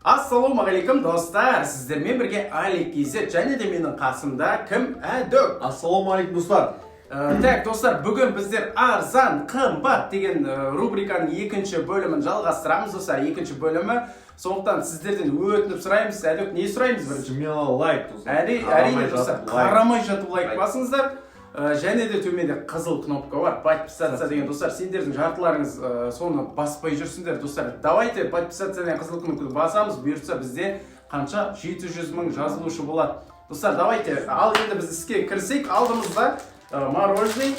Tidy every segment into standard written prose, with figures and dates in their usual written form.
Ассалаумағалейкум, достар! Сіздермен бірге Али KZ және де менің қасымда кім? Әдөк. Ассалаумағалейкум, достар. Так, достар, бүгін біздер арзан, қымбат деген рубриканың екінші бөлімін жалғастырамыз, достар, екінші бөлімі. Сондықтан сіздерден өтініп сұраймыз. Әдөк, не сұраймыз бірінші? Смело лайк, достар. Әрине, достар, жатып лайк. Қарамай жатып лайк Лайк. басыңыздар. Және де төменде қызыл кнопка бар, подписаться деген. Достар, сендердің жартыларыңыз соны баспай жүрсіңдер. Достар, давайте подписаться деген қызыл кнопканы басамыз. Бұйыртса, бізде қанша, 700 мың жазылушы болады. Достар, давайте, ал енді біз іске кірісейік. Алдымызда мороженый,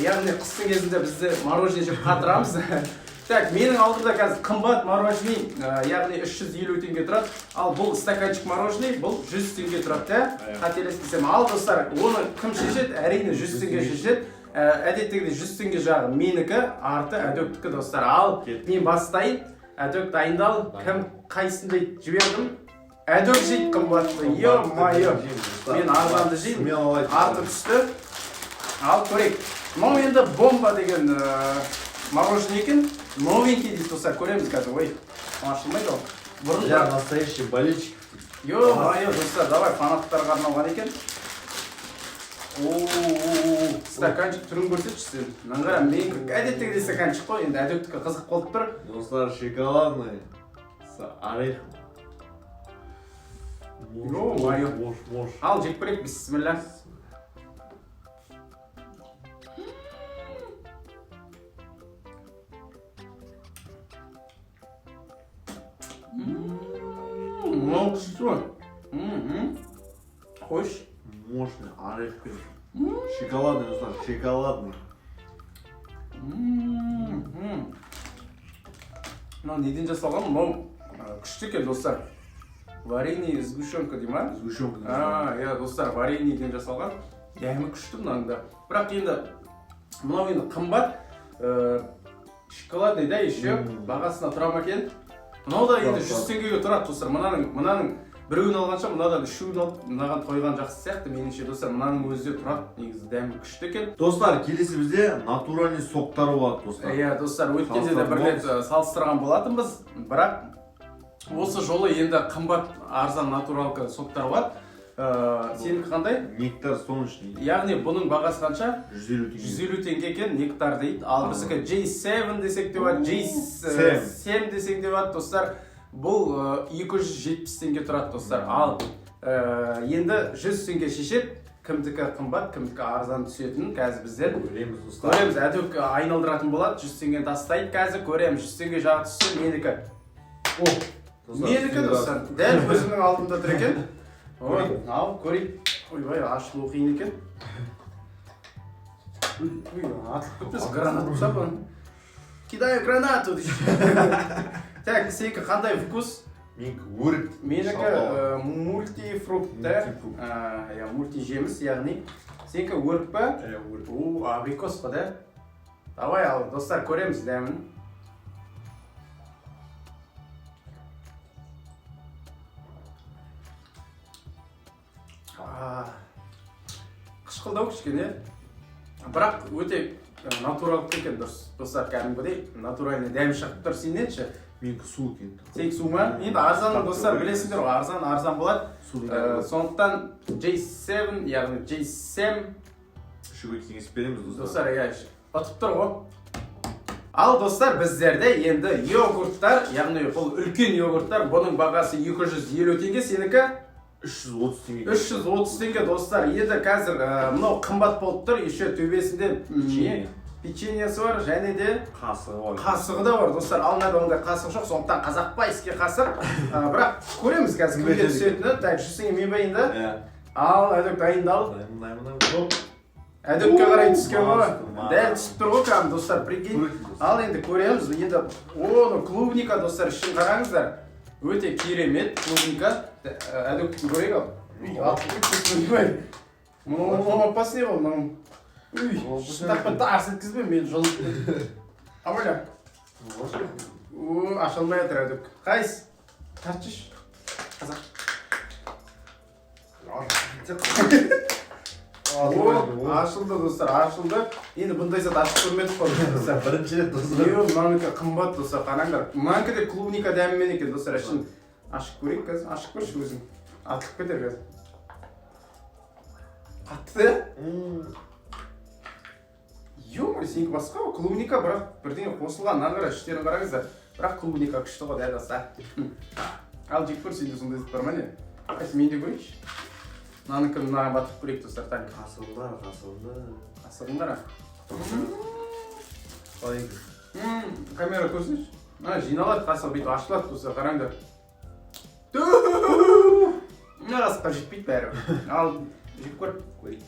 яғни қыстың кезінде бізде мороженое жеп қатырамыз. Так, менің алдымда қазір қымбат мороженый, яғни 350 теңге тұрады. Ал бұл стаканчик мороженый, бұл 100 теңге тұрады, да? Иә. Қателеспесем. Ал, достар, оны кім шешеді? Әрине, 100 теңге теңге. шешеді. Әдеттегідей 100 теңге жағы менікі, арты Әдөктікі, достар. Ал Кеттік. мен бастайын. Әдөк, дайындал. Кім қайсысын дейді, жібердім. Әдөк жейді қымбатты. Ё-моё. Мен арзанды жеймін. Смело лайк. Арты түсті. Ал көрейік. Мынау енді бомба деген мороженое екен. Новенький дейді, достар, көреміз қазір. Ой, ашылмайды ол. Бұрын Для настоящих болельщиков. Ё-моё, достар, давай, фанаттарға арналған екен. О, стаканчик түрін көрсетші сен. Мынаны қара, менікі әдеттегідей стаканчик қой, енді Әдептікі қызық болып тұр. Достар, шоколадный с орехом. Ё-моё. Мош, мош. Ал, жеп көрейік, бісміллә. Мынау күшті ғой. Қойшы. Мощный орехпен. Шоколадный, достар, шоколадный. Мынау неден жасалған? Мынау күшті екен, достар. Варенье, сгущенка дей ма? Сгущенка. А, иә, достар, вареньеден жасалған. Дәмі күшті мынаның да. Бірақ енді мынау енді қымбат. Шоколадный да еще бағасына тұра ма екен? Мынау да енді Тұрады, 100 теңгеге тұрады, достар. Мынаның біреуін алғанша, мынадан үшеуін алып, мынаған қойған жақсы сияқты меніңше, достар. Мынаның өзі де тұрады, негізі дәмі күшті екен. Достар, келесі бізде натуральный соктар болады, достар. Иә, достар, өткенде де бір рет салыстырған болатынбыз, бірақ осы жолы енді қымбат, арзан натуралка соктар болады. Сенікі қандай? Нектар солнечный. Яғни бұның бағасы қанша? 150 теңге. 150 теңге екен, нектар дейді. Ал біздікі J7 десек те болады, J7. J7 десек те болады, достар. Бұл 270 теңге тұрады, достар. Ал енді 100 теңге шешеді, кімдікі қымбат, кімдікі арзан түсетінін қазір біздер Көреміз, достар. көреміз. Әдеу айналдыратын болады, 100 теңгені тастайды, қазір көреміз. 100 теңге жағы түссе, менікі. О, достар, Менікі, достар, дәл өзімнің алдымда тұр екен. Ой, ал көрейік. Ойбай, ашылуы қиын екен. Ой, атылып кетпес граната ұқсап бұны. Кидаю гранату дейді. Так, сенікі қандай вкус? Менікі өрік. Менікі Шоколад. Мультифрукт да. Мультифрукт. Иә, мульти жеміс, яғни. Сенікі өрік па? Иә, өрік. У, абрикос қой да. Давай, ал, достар, көреміз дәмін. А, қышқылдау кішкене, бірақ өте натуралдық екен, дұрыс, достар, кәдімгідей натуральный дәм шығып тұр. Сенен ше? Менікі су екен. Сенікі су ма? Енді арзан, достар, білесіңдер ғой, арзан арзан болады. Судың дәмі. Сондықтан J7, яғни J7 Ішуге кеңес береміз, достар. Достар, иә, ұтып тұр ғой. Ал, достар, біздерде енді йогурттар, яғни бұл үлкен йогурттар, бұның бағасы 250 теңге, сенікі? 330 теңге. 330 теңге, достар. Енді қазір мынау қымбат болып тұр, еще төбесінде Печенье. Печеньесі бар және де Қасығы бар. Қасығы да бар, достар. Ал мынада ондай қасық жоқ, сондықтан қазақбайский қасық. Бірақ көреміз қазір кімге Кімге түсетіні. Так, 100 теңге мен ба енді? Иә. Ал, Әдік, дайындал. Дайын, дайын, дайын. Әдепке қарай түскен ғой. Маған. Дәл түсіп тұр ғой кәдімгі, достар, прикинь. Көрейік, достар. Ал енді көреміз. Енді оны клубника, достар, ішін қараңыздар. Өте керемет клубника. Әдептің көрейік ал. Үй, атып кетті, ой. Мынау опасный ғой мынау. Үй, шынтақпен тарс еткізбе, мен жұлып. Абайла. О, аша алмай жатыр Әдеп. Қайсы? Тартшы. Қазақ. О, ашылды, достар, ашылды. Енді бұндай зат ашып көрмедік қой, достар. Бірінші рет, достар. Е, мынанікі қымбат, достар, қараңдар. Мынанікі де клубника дәмімен екен, достар, ішін. Ашып көрейік қазір. Ашып көрші өзің. Атылып кетер қазір. Қатты да? Ё, сенікі басқа ғой, клубника, бірақ бірдеңе қосылған. Мынаны қара, іштерін қараңыздар. Бірақ клубника күшті ғой, дәл достар. Ал жеп көр, сенде сондай зат бар ма, не? Қайсы, мен де көрейінші. Мынанікін мынаған батырып көрейік, достар. Так. Қасығында, қасығында. Қасығын қара. Қалай? Камера көрсінші. Мына жиналады қасық, бүйтіп ашылады, достар, қараңдар. Мына қасыққа жетпейді бәрібір. Ал жеп көр. Көрейік.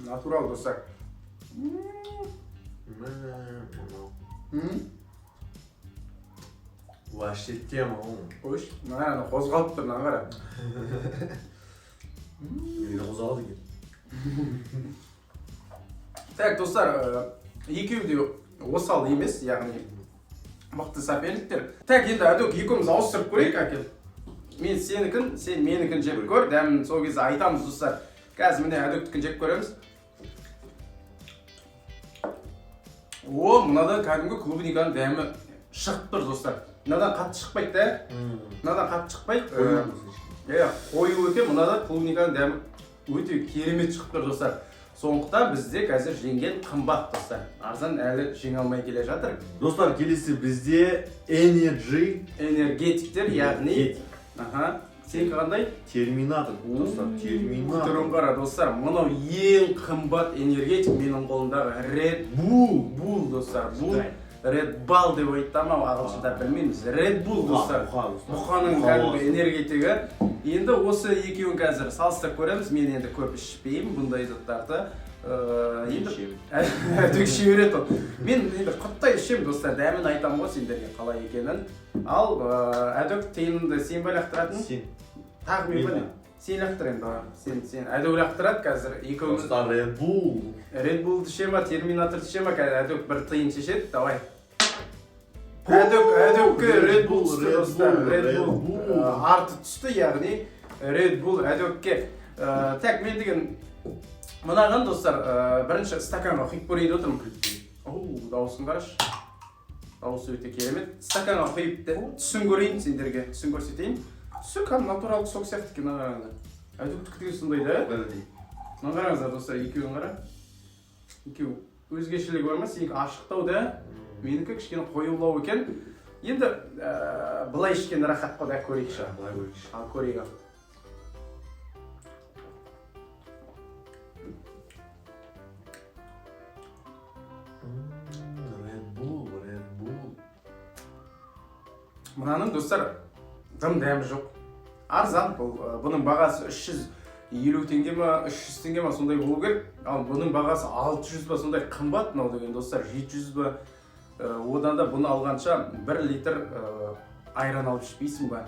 Натурал, достар. Мә, мынау. Вообще тема ғой. Қойшы, мына ана қозғалып тұр, мынаны қара. Неге қозғалады екен? Так, достар, екеуі де осал емес, яғни мықты соперниктер. Так, енді, Әдук, екеуміз ауыстырып көрейік, әкел. Мен сенікін, сен менікін жеп көр, дәмін сол кезде айтамыз, достар. Қазір, міне, Әдуктікін жеп көреміз. О, мынадан кәдімгі клубниканың дәмі шығып тұр, достар. Мынадан қатты шықпайды да, мынадан қатты шықпайды. Иә, қою екен, мынада клубниканың дәмі өте керемет шығып тұр, достар. Сондықтан бізде қазір жеңген қымбат, достар. Арзан әлі жеңе алмай келе жатыр. Достар, келесі бізде Energy. Энергетиктер, яғни. Аха. Сенікі қандай? Терминатор, достар, Терминатор. Түрін қара, достар. Мынау ең қымбат энергетик менің қолымдағы Red Bull. Bull, достар. Bull. Red Bull деп айтты ма ағылшындар, білмейміз. Red Bull, достар. Бұқа, достар. Бұқаның Бұқа кәдімгі болсын. энергетигі. Енді осы екеуін қазір салыстырып көреміз. Мен енді көп ішпеймін бұндай заттарды. Енді Ішемін. Әдік іше береді ол. Мен енді құттай ішемін, достар. Дәмін айтамын ғой сендерге қалай екенін. Ал Әдік, тиыныңды сен ба лақтыратын? Сен. Тағы мен ба, не? Мен. Сен лақтыр енді. Сен Әдік лақтырады қазір. Екеуміз Достар, Red Bull. Red Bullды іше ма, Терминаторды іше ма, қазір Әдік бір тиын шешеді. Давай. Әдік, Әдікке Red Bull түсті, Red достар. Bull, Red Red Bull Bull. Арты түсті, яғни Red Bull Әдікке. Так, мен деген мынаған, достар, бірінші стаканға құйып көрейін деп отырмын. Оу, дауысын қарашы. Дауысы өте керемет. Стаканға құйып түсін көрейін сендерге, түсін көрсетейін. Түсі кәдімгі натуралдық сок сияқты екен, мына қараңыздар. Әдуктікі деген сондай да. Бірдей. Мына қараңыздар, достар, екеуін қара. Екеуі өзгешелігі бар ма? Сенікі ашықтау да, менікі кішкене қоюлау екен. Енді былай ішкен рахат қой да, көрейікші. Былай көрейікші. Ал көрейік, ал. Red Bull, Red Bull. Мынаның, достар, дым дәмі жоқ. Арзан бұл, бұның бағасы 350 теңге ма, 300 теңге ма, сондай болу керек. Ал бұның бағасы 600 ба, сондай қымбат мынау деген, достар, 700 ба. Одан да бұны алғанша 1 литр айран алып ішпейсің ба?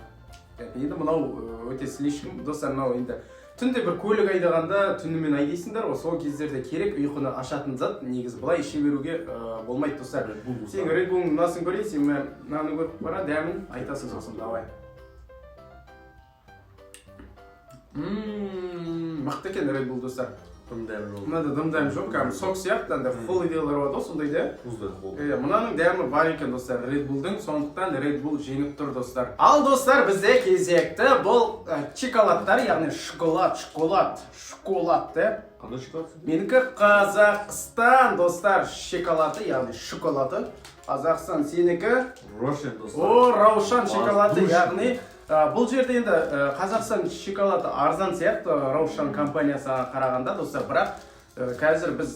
Енді мынау өте слишком, достар, мынау енді түнде бір көлік айдағанда түнімен айдайсыңдар ғой, сол кездерде керек ұйқыны ашатын зат, негізі былай іше беруге болмайды, достар. Red Bull. Сен Red Bull'ың мынасын көрейін, сен мынаны көріп қара, дәмін айтасың сосын, давай. Мықты екен Red Bull, достар. Дым дәмі жоқ. Мынада дым дәм жоқ, кәдімгі сок сияқты, андай холодилар болады ғой, сондай да. Мұздай қол. Иә, мынаның дәмі бар екен, достар, Red Bull'дың, сондықтан Red Bull жеңіп тұр, достар. Ал, достар, бізде кезекті бұл шоколадтар, яғни шоколад, шоколад, шоколад, да? Қандай шоколад? Менікі Қазақстан, достар, шоколады, яғни шоколады. Қазақстан, сенікі? Рошен, достар. О, Раушан шоколады, Воздушный. яғни бұл жерде енді Қазақстан шоколады арзан сияқты Раушан компаниясына қарағанда, достар, бірақ қазір біз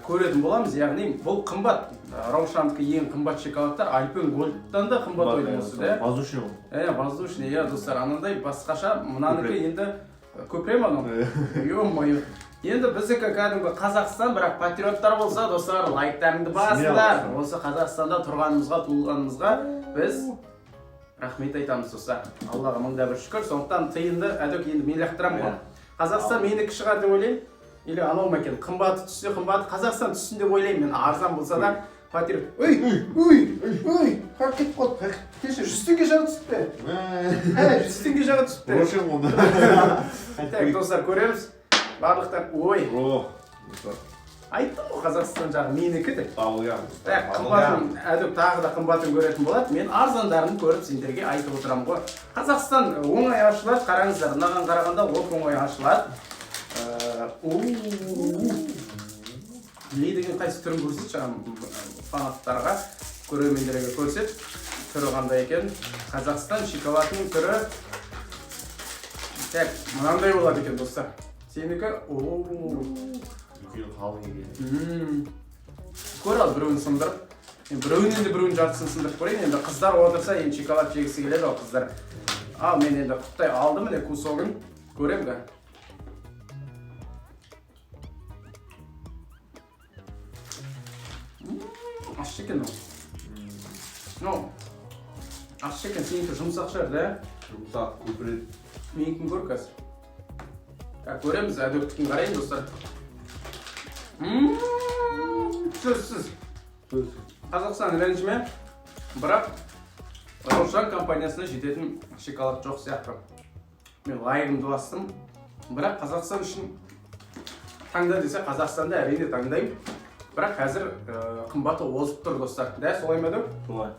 көретін боламыз, яғни бұл қымбат. Раушандікі ең қымбат шоколадтар, Альпен Гольдтан да қымбат ойдың осы, да? Воздушный ғой. Ә, воздушный, иә, достар, анандай басқаша, мынанікі Көпірек. енді көпіре ма анау? Ё-моё. Енді біздікі кәдімгі Қазақстан, бірақ патриоттар болса, достар, лайктарыңды басыңдар. Смело. Осы Қазақстанда тұрғанымызға, туылғанымызға біз рахмет айтамыз, достар. Аллаға мың да бір шүкір. Сондықтан тиынды, Әдік, енді мен лақтырамын ғой. Иә. Қазақстан менікі шығар деп ойлаймын. Или анау ма екен? Қымбаты түссе, қымбаты Қазақстан түссін деп ойлаймын мен. Арзан болса да патриот. Ой, ой, ой, қақ кетіп қалды. Кеше 100 теңге жағы түсіпті. Ә, 100 теңге жағы түсіпті. Рошен онда. Так, достар, көреміз. Барлықтар, ой. О, достар. Айттым ғой, Қазақстан жағы менікі деп. Bubblegum. Так, қымбатын әдеп тағы да қымбатын көретін болады. Мен арзандарын көріп, сендерге айтып отырамын ғой. Қазақстан оңай ашылады, қараңыздар, мынаған қарағанда оп оңай ашылады. Не деген, қайсы түрін көрсетші ана фанаттарға, көрермендерге көрсет. Түрі қандай екен? Қазақстан шоколадының түрі. Так, мынандай болады екен, достар. Сенікі, о. Үлкен, қалың екен. Көр ал, біреуін сындырып. Мен біреуінен де біреуінің жартысын сындырып көрейін. Енді қыздар отырса, енді шоколад жегісі келеді ғой қыздар. Ал мен енді құттай алдым, міне, кусогын. Көремін га. Ащы екен ол. Ну, ащы екен, сенікі жұмсақ шығар, да? Жұмсақ, көпіреді. Менікін көр қазір. Так, көреміз, әдептікін қарайын, достар. Сөзсіз. Қазақстан, ренжіме, бірақ Раушан компаниясына жететін шоколад жоқ сияқты. Мен лайығымды бастым. Бірақ Қазақстан үшін таңда десе, Қазақстанда әрине таңдаймын. Бірақ қазір қымбаты озып тұр, достар. Да, солай ма, деп? Солай.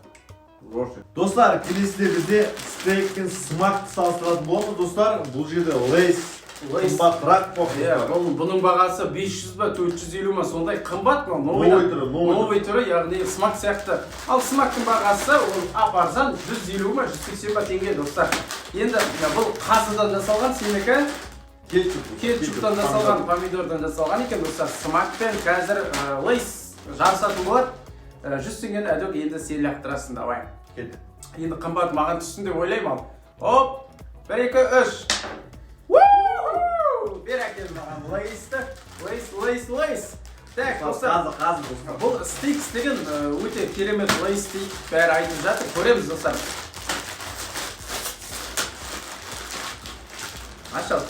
Достар, келесіде бізде Стейк пен Смакты салыстыратын боламыз, достар. Бұл жерде Лейс Лейс. қымбатырақ болып Иә, бұл бұның бағасы 500 ба, 450 ма, сондай қымбат мынау. Новый түрі, новый. Новый түрі, яғни Смак сияқты. Ал Смактың бағасы ол ап арзан, 150 ма, 180 ба теңге, достар. Енді мына бұл қазыдан жасалған, сенікі Кетчуп. Кетчуптан жасалған, помидордан жасалған екен, достар. Смак пен қазір Лейс жарысатын болады. 100 теңгені, әдеук, енді сен лақтырасың, давай. Кет. Енді қымбат маған түссін деп ойлаймын ал. Оп, бір, екі, үш. Ву-ху! Бер, әкел маған Лейсті. Лейс, Лейс, Лейс. Так, достар. Қазы, қазы, достар. Бұл Стикс деген өте керемет Лейс дейді, бәрі айтып жатыр. Көреміз, достар. Аш ал.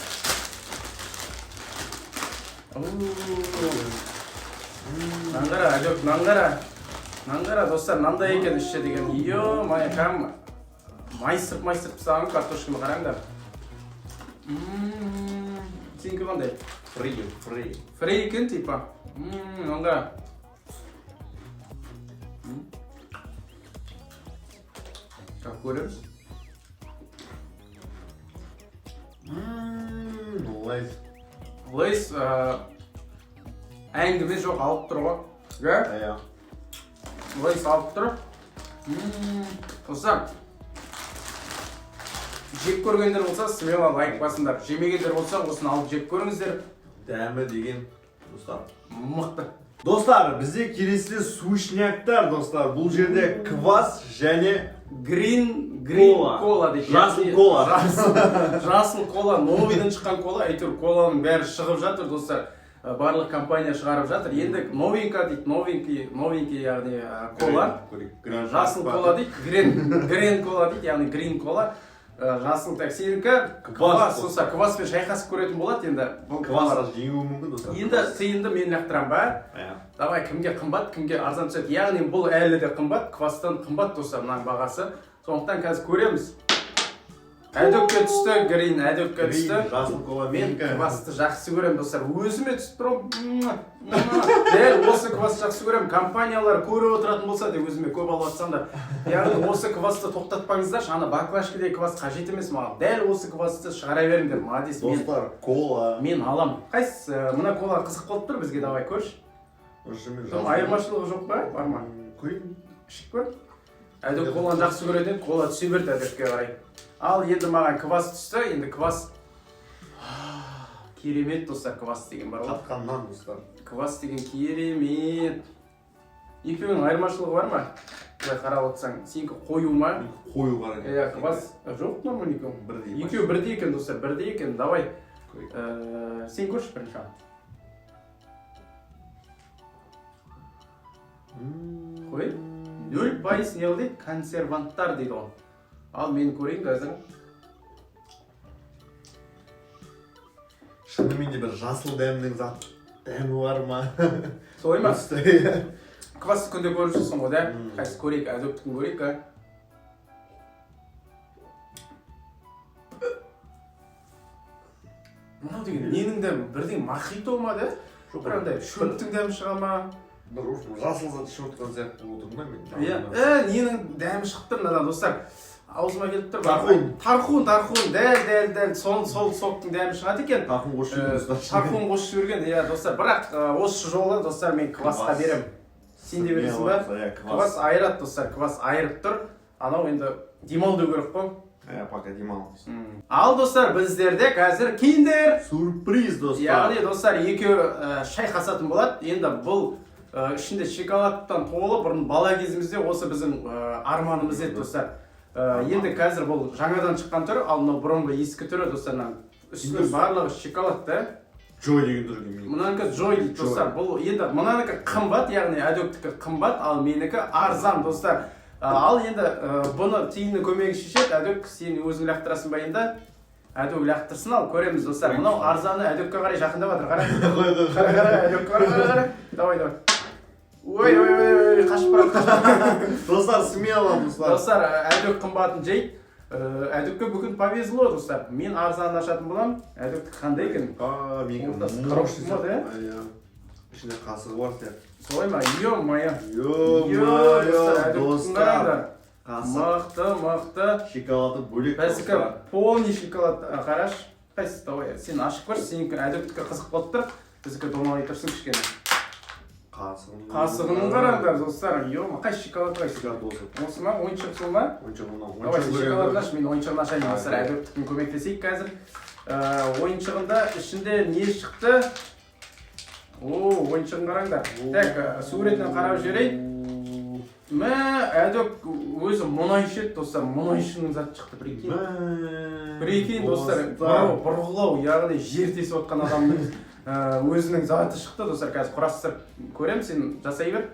Мынаны қара, әдеп, мынаны қара. Мынаны қара, достар, мынандай екен іші деген. Ё-моё, кәдімгі майыстырып майыстырып тастаған картошканы қараңдар. Сенікі қандай? Фри, фри. Фри екен типа. Мынаны қара. Так, көреміз. Лейс. Лейс әңгіме жоқ, алып тұр ғой. Иә? Иә. Лейс алып тұр. Достар, жеп көргендер болса, смело лайк басыңдар. Жемегендер болса, осыны алып жеп көріңіздер. Дәмі деген, достар. Мықты. Достар, бізде келесіде сушняктар, достар. Бұл жерде квас және Грин Кола. Кола дейді. Жасыл Яғни кола. Жасыл кола, новыйдан шыққан кола, әйтеуір коланың бәрі шығып жатыр, достар. Барлық компания шығарып жатыр. Енді новинка дейді, новенький, новенький, яғни кола. Грин. Жасыл кола дейді, грин кола дейді, яғни грин кола. Жасыл, так, сенікі квас, достар, кваспен шайқасып көретін болады енді. Бұл Квас жеңуі мүмкін, достар. Енді сыйынды мен лақтырамын ба? Иә. Давай, кімге қымбат, кімге арзан түседі. Яғни бұл әлі де қымбат, квастан қымбат, достар, мынаның бағасы. Сондықтан қазір көреміз. Әдепке түсті, грин, әдепке Грин, түсті. жасыл кола Мен менікі. Квасты жақсы көремін, достар. Өзіме түсіп тұр. Дәл осы квасты жақсы көремін. Компаниялар көріп отыратын болса деп өзіме көп алып жатсам да. Яғни осы квасты тоқтатпаңыздаршы, ана баклажкадегі квас қажет емес маған. Дәл осы квасты шығара беріңдер, молодец. Мен, Достар, кола. мен алам. Қайсысы? Мына кола қызық болып тұр бізге, давай көрші. Осы мен Там айырмашылығы жоқ па? Бар ма? Көрейін. Ішіп көр. Әдеп коланы жақсы көретін еді, кола түсе берді әдепке қарай. Ал енді маған квас түсті, енді квас керемет, достар, квас деген бар ғой. Қатқан нан, достар. Квас деген керемет. Екеуінің айырмашылығы бар ма? Былай қарап отырсаң, сенікі қою ма? Қою қара. Иә, квас жоқ, нормально екен. Бірдей. Екеуі бірдей екен, достар, бірдей екен. Давай. Көрейік. Сен көрші бірінші. Қой. 0% не дейді? Консерванттар дейді ғой. Ал мен көрейін қазір. Шынымен де бір жасыл дәмнің зат дәмі бар ма? Солай ма? Иә. Квасты күнде көріп жүрсің ғой, да? Мм. Қайсы көрейік, әдептікін көрейік, а? Мынау деген ненің дәмі? Бірдеңе мохито ма, да? Бір андай шөптің дәмі шыға ма? Бір жасыл зат ішіп отқан сияқты болып отырмын да мен. Иә, ненің дәмі шығып тұр мынадан, достар? Аузыма келіп тұр. Тархун. Тархун, тархун, дәл, дәл, дәл, сол соктың дәмі шығады екен. Тархун қосып жіберген, достар. Тархун қосып жіберген, иә, достар. Бірақ осы жолы, достар, мен квасқа Квас. беремін. Сен де бересің ба? Иә, квас. Квас айырады, достар, квас айырып тұр. Анау енді демал деу керек қой. Иә, пока демаламыз. Ал, достар, біздерде қазір киндер Сюрприз, достар. Яғни, достар, екеуі шайқасатын болады. Енді бұл ішінде шоколадтан толы. Бұрын бала кезімізде осы біздің арманымыз еді, достар. Енді қазір бұл жаңадан шыққан түрі, ал мынау бұрынғы ескі түрі, достар. Мынаның үстінің барлығы шоколад та. Джой деген тұр екен менікі. Мынанікі Джой дейді, достар. Бұл енді мынанікі қымбат, яғни Әдеуктікі қымбат, ал менікі арзан, достар. Ал енді бұны тиынның көмегі шешеді. Әдеук, сен өзің лақтырасың ба енді? Әдеук лақтырсын, ал көреміз, достар. Мынау арзаны Әдеукке қарай жақындап жатыр, қара. Қой, қой. Қара, қара, Әдеук, қара, қара, қара. Давай, давай. Ой, ой, ой, ой, қашып барады, қашып барады. Достар, смело, достар. Достар, Әдеук қымбатын жейді. Әдеукке бүгін повезло, достар. Мен арзанын ашатын боламын. Әдеуктікі қандай екен? А, менікі Ортасы мощный қымбат, иә? сияқты. Иә. Ішінде қасығы бар сияқты. Солай ма? Ё-моё. Ё-моё, достар. Қасық. Мықты, мықты. Шоколады бөлек, Бәсікі достар. полный шоколад. Қарашы. Қайсысы? Давай, сен ашып көрші, сенікі, Әдеуктікі қызық болып тұр. Біздікі домалай тұрсын кішкене. Қасығының. Қасығының қараңдар, достар. Ё, қайсы шоколад, қайсы? Шоколад осы. Осы ма? Ойыншық сол ма? Ойыншық мынау. Давай, сен Ойыншық. шоколадын аш, мен ойыншығын ашайын, достар. Әдеуктікін көмектесейік қазір. Ойыншығында ішінде не шықты? О, ойыншығын қараңдар. Так, суретіне қарап жіберейін. Мә, Әдеук өзі мұнай ішеді, достар. Мұнайшының заты шықты, прикинь. Прикинь, достар, бұрғылау, яғни жер тесіп отқан адамның өзінің заты шықты, достар. Қазір құрастырып көремін, сен жасай бер.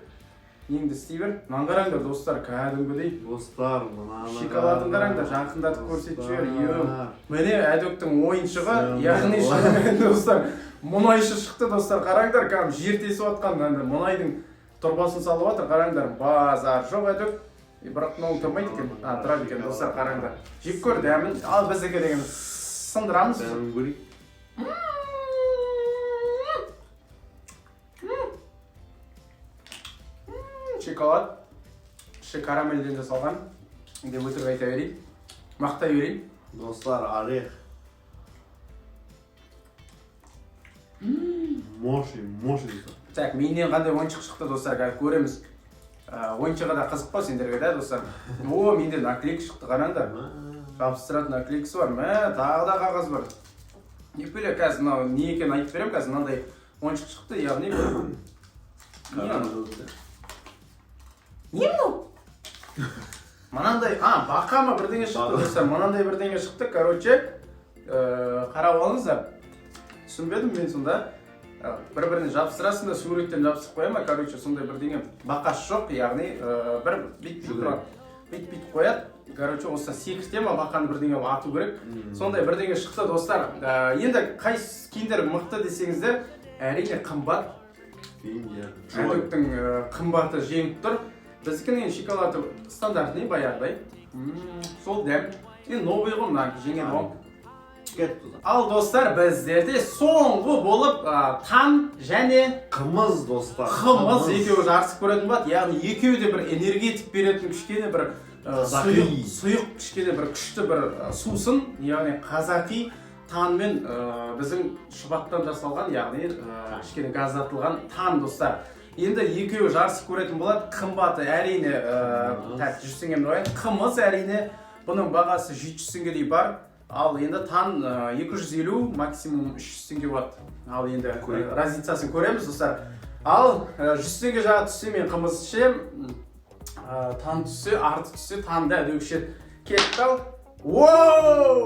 Неңді істей бер. Мынаны қараңдар, достар, кәдімгідей. Достар, мынаны. Шоколадын қараңдар, жақындатып көрсетіп жібер. Достар. Міне, Әдеуктің ойыншығы, Сәлем. яғни шынымен, достар, мұнайшы шықты, достар. Қараңдар, кәдімгі жер тесіп отқан, ана мұнайдың тұрбасын салып жатыр, қараңдар. Базар жоқ, Әдеук. Бірақ мынау тұрмайды екен. А, тұрады екен, достар, қараңдар. Жеп көр дәмін. Ал біздікі деген сындырамыз. Дәмін көрейік. Шоколад. Іші карамельден жасалған деп өтірік айта берейін. Мақтай берейін. Достар, орех. Мощный, мощный, достар. Так, менен қандай ойыншық шықты, достар, қазір көреміз. Ойыншығы да қызық қой сендерге, да, достар? О, менде наклейка шықты, қараңдар. Жабыстыратын наклейкасы бар. Мә, тағы да қағаз бар. Не біле, қазір мынау не екенін айтып беремін. Қазір мынандай ойыншық шықты, яғни бұл не анау? Не мынау? Мынандай, а, бақа ма бірдеңе шықты, Бақа. достар. Мынандай бірдеңе шықты, короче, қарап алыңыздар. Түсінбедім мен сонда. Бір-біріне жабыстырасың да, суреттерін жабыстырып қоя ма, короче, сондай бірдеңе. Бақасы жоқ, яғни, бір бүйтіп бүйтіп тұрады. Бүйтіп бүйтіп қояды. Короче, осы секірте ма, бақаны бірдеңе қылып ату керек. Сондай бірдеңе шықты, достар. Енді қайсы киндер мықты десеңіздер, әрине қымбат. Киндер. Әдеуктің қымбаты жеңіп тұр. Біздікінің енді шоколады стандартный, баяғыдай. Сол дәм. Енді новый ғой, мына жеңеді ғой. Кетті. Ал, достар, біздерде соңғы болып, тан және Қымыз, достар. Қымыз екеуі жарысып көретін болады. Яғни екеуі де бір энергетик беретін кішкене бір Қазақи. сұйық кішкене бір күшті бір сусын, яғни қазақи тан мен, біздің шұбаттан жасалған, яғни, кішкене газдатылған тан, достар. Енді екеуі жарысып көретін болады. Қымбаты әрине, Қымыз. так, 100 теңгені қояйын. Қымыз әрине, бұның бағасы 700 теңгедей бар. Ал енді тан, 250, максимум 300 теңге болады. Ал енді Көрейік. Разницасын көреміз, достар. Ал 100 теңге жағы түссе, мен қымыз ішемін. Тан түссе, арты түссе, танды Әдеуік ішеді. Кетті ал. Воу!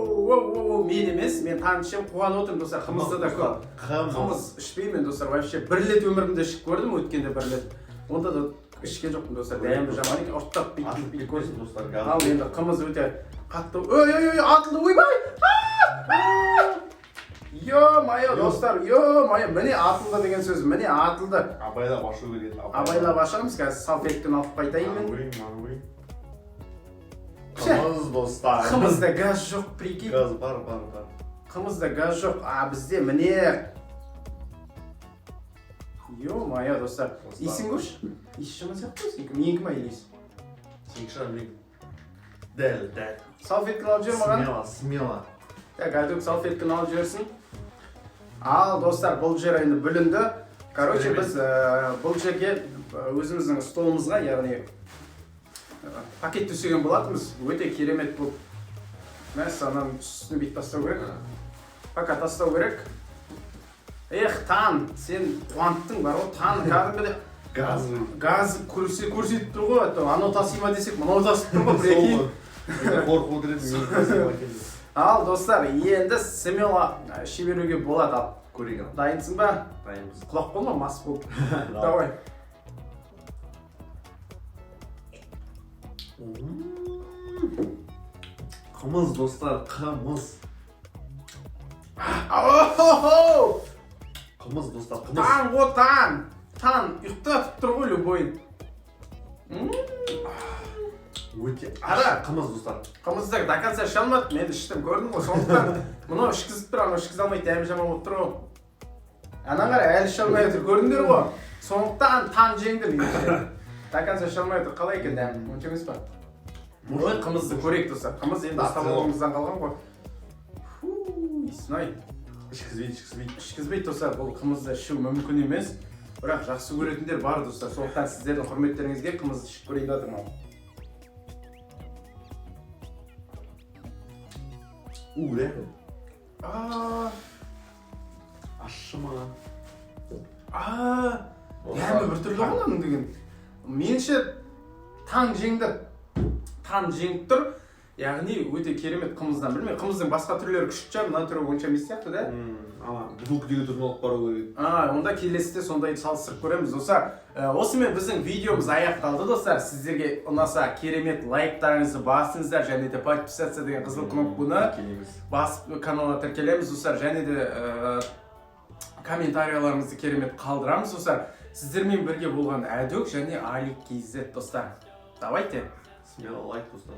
Воу, воу, воу, мен емес, мен тан ішемін, қуанып отырмын, достар. Қымызды да көп. Қымыз. Қымыз ішпеймін мен, достар, вообще. Бір рет өмірімде ішіп көрдім, өткенде бір рет. Онда да ішкен жоқпын, достар. Дәмі жаман екен, ұрттап бүйтіп Ашып бүйтіп кетпесін, көрдім. достар, газ. Ал енді қымыз өте қатты. Ой, ой, ой, атылды, ойбай! Ё-моё, достар, ё-моё, міне атылды деген сөз, міне атылды. Абайлап ашу керек. Абайлап ашамыз, қазір салфетканы алып қайтайын мен. Көрейін, маған көрейін. Пше. Қымыз, достар. Қымызда газ жоқ, прикинь. Газ бар, бар, бар. Қымызда газ жоқ, а бізде міне. Ё-моё, достар. Достар. Иісін көрші. Иісі жаман сияқты ғой сенікі. Менікі ма или иіс? Сенікі шығар, менікі. Дәл, дәл. Салфетканы алып жібер маған. Смело, смело. Так, Әдук салфетканы алып жіберсін. Ал, достар, бұл жер енді бүлінді. Короче, Керемет. біз бұл жерге өзіміздің столымызға, яғни пакет төсеген болатынбыз. Өте керемет болып. Мәссаған, үстіне бүйтіп тастау керек. Пока тастау керек. Эх, Таң, сен қуанттың бар ғой, Таң кәдімгідей Газовый. Газ көрсетіп тұр ғой, а то анау таси ма десек, мынау тасып тұр ғой, прикинь. Қорқып отыр едім, мен таси ма екен деп. Ал, достар, енді смело іше беруге болады, ал. Көрейік ал. Дайынсың ба? Дайынбыз. Құлап қалма мас болып. Давай. Қымыз, достар, қымыз. О-хо-хо! Қымыз, достар, қымыз. Таң ғой, Таң. Таң ұйықтатып тұр ғой любой. Өте Ара. ащы қымыз, достар. Қымызды до конца іше алмадым, мен іштім, көрдің ғой, сондықтан мынау ішкізіп тұр, анау ішкізе алмайды, дәмі жаман болып тұр ғой. Ана қара, әлі іше алмай отыр, көрдіңдер ғой. Сондықтан Таң жеңді меніңше. До конца іше алмай отыр, қалай екен дәмі? Онша емес па? Ой, қымызды көрейік, достар. Қымыз енді ата бабамыздан қалған ғой. Фу, иісін-ай. Ішкізбейді, ішкізбейді. Ішкізбейді, достар, бұл қымызды ішу мүмкін емес. Бірақ жақсы көретіндер бар, достар. Сондықтан сіздердің құрметтеріңізге қымызды ішіп көрейін деп жатырмын. У, да? Аа, Ащы ма? аа, дәмі біртүрлі ғой мынаның деген. Меніңше Таң жеңді. Таң жеңіп тұр. Яғни өте керемет қымыздан. Білмеймін, қымыздың басқа түрлері күшті шығар, мына түрі онша емес сияқты да. Ана бутылка деген түрін алып бару керек. А, онда келесіде сондайды салыстырып көреміз, достар. Осымен біздің видеомыз аяқталды, достар. Сіздерге ұнаса, керемет лайктарыңызды басыңыздар және де подписаться деген қызыл кнопканы Келеміз. басып каналға тіркелеміз, достар, және де комментарияларыңызды керемет қалдырамыз, достар. Сіздермен бірге болған Әдук және Алик KZ, достар. Давайте. Смело лайк, достар.